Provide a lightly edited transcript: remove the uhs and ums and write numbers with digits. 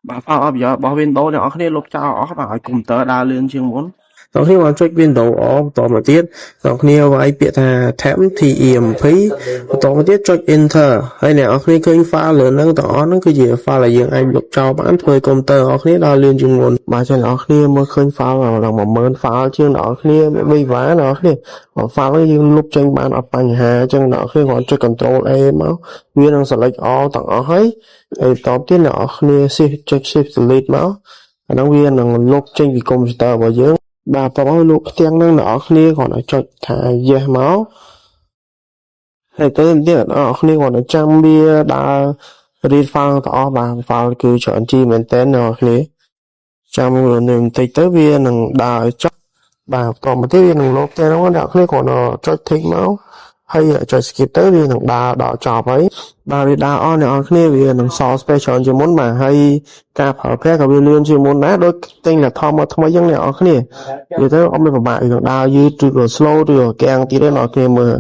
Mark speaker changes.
Speaker 1: បាទ file អត់ប្រយោជន៍របស់ Windows អ្នកនរគ្នាលុបចោលអស់បាទឲ្យកុំព្យូទ័រដើរលឿនជាងមុន។
Speaker 2: អ្នកគ្នាបានចុច Windows R បន្តមកទៀតអ្នកគ្នាវាយពាក្យថា temp T E M P បន្តមកទៀតចុច Enter ហើយអ្នកនរគ្នាឃើញ file លើហ្នឹងទាំងអស់ហ្នឹងគឺជា file ដែលយើងអាចលុបចោលបានធ្វើឲ្យកុំព្យូទ័រអ្នកនរគ្នាដើរលឿនជាងមុនបាទចឹងអ្នកនរគ្នាមើលឃើញ file ឡើង10000 file ជាងអ្នកនរគ្នាវិវ៉ាអ្នកនរគ្នា file ហ្នឹងយើងលុបចេញបានអត់បញ្ហាអញ្ចឹងអ្នកនរគ្នាគ្រាន់ចុច Control A មកវានឹង select all ទាំងអស់ហើយហើយបន្តទៀតអ្នកនរគ្នា shift ចុច Shift Delete មកអាហ្នឹងវានឹងលុបចេញពីកុំព្យូទ័ររបស់យើងបាទបន្ទាប់មកលោកផ្ទាំងហ្នឹងអ្នកនរគ្នាគ្រាន់តែចុចថា yes មកហើយទៅទៀតអ្នកនរគ្នាគ្រាន់តែចាំវាដើរ read file ទាំងអស់បាទ file គឺច្រើន G មែនតើអ្នកនរគ្នាចាំវាបន្តិចទៅវានឹងដើរចប់បាទបន្តមកទៀតវានឹងលោតផ្ទាំងហ្នឹងអ្នកនរគ្នាគ្រាន់តែចុច tick មកហើយចុច skip ទៅវានឹងដើរដល់ចប់ហើយបាទវាដើរអស់អ្នកនរគ្នាវានឹងសល់ space ច្រើនជាងមុនបាទហើយការប្រើប្រាស់ក៏វាលឿនជាងមុនដែរដូចទិញ laptop មកថ្មីចឹងអ្នកនរគ្នានិយាយទៅអត់មានពិបាករឿងដើរយឺតឬក៏ slow ឬក៏កាំងទៀតទេអ្នកនរគ្នាមើល។